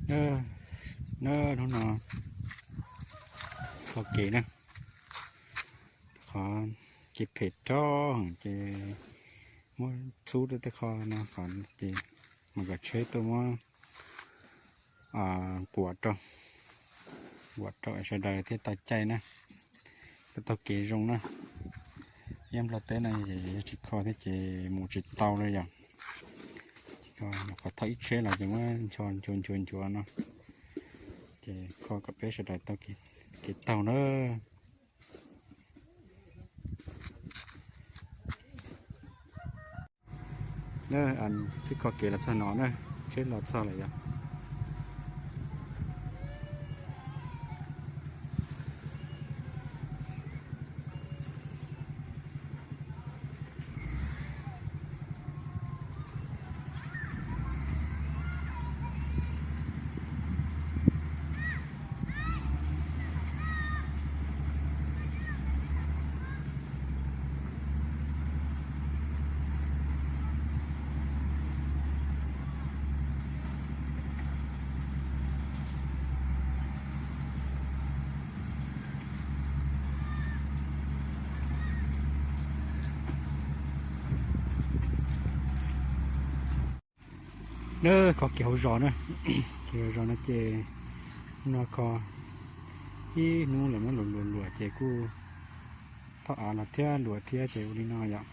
Na, na, hnub no kho kev na, qhov kev phem rau heev ces muab txhub rau tej qho no qhov ces mam kom tsheb tuaj muab quam rau, quam rau sawv daws thiaj tau caij na, thiaj taug kev zoo na. Nyob Nplog teb no yog tsis kho thiab ces mus tsis tau li yom. Qhov thauj ib tsheb los ces muab ncho nchuav nchuav nchuav no, ces kho kom peb sawv daws tau kev taug na. Twb kho kev los txog no na, tsheb los txog lawm yom. Na, kho kev hauv zos na, kev hauv zos no ces hnub no kho ib hnub lawm muab luam luam luam ces kuj thauj av los thiab luam thiab ces ua li no yom.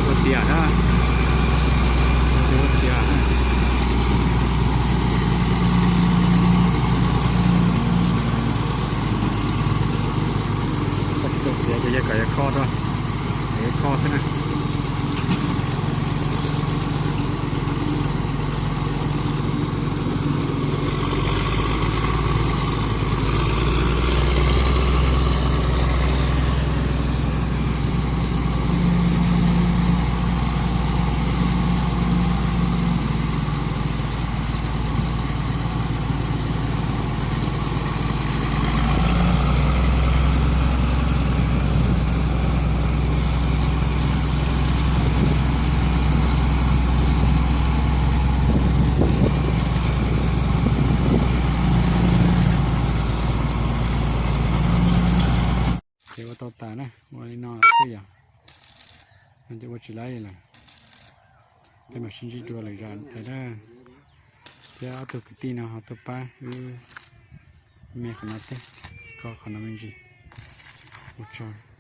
Ua tiag na, ua tiag. Tsis tau tiav ces yog kom yog kho rau, kom yog kho xwb na. Ces ua tau tas na, ua li no xwb yom. No ces ua tsis laib li lawm, peb mam sib ntsib dua lwm zaj na. Thiab ob tug kwv tij no ho tuaj pab wb me qhov no thiab, kho qhov no me ntsis. Ua tsaug.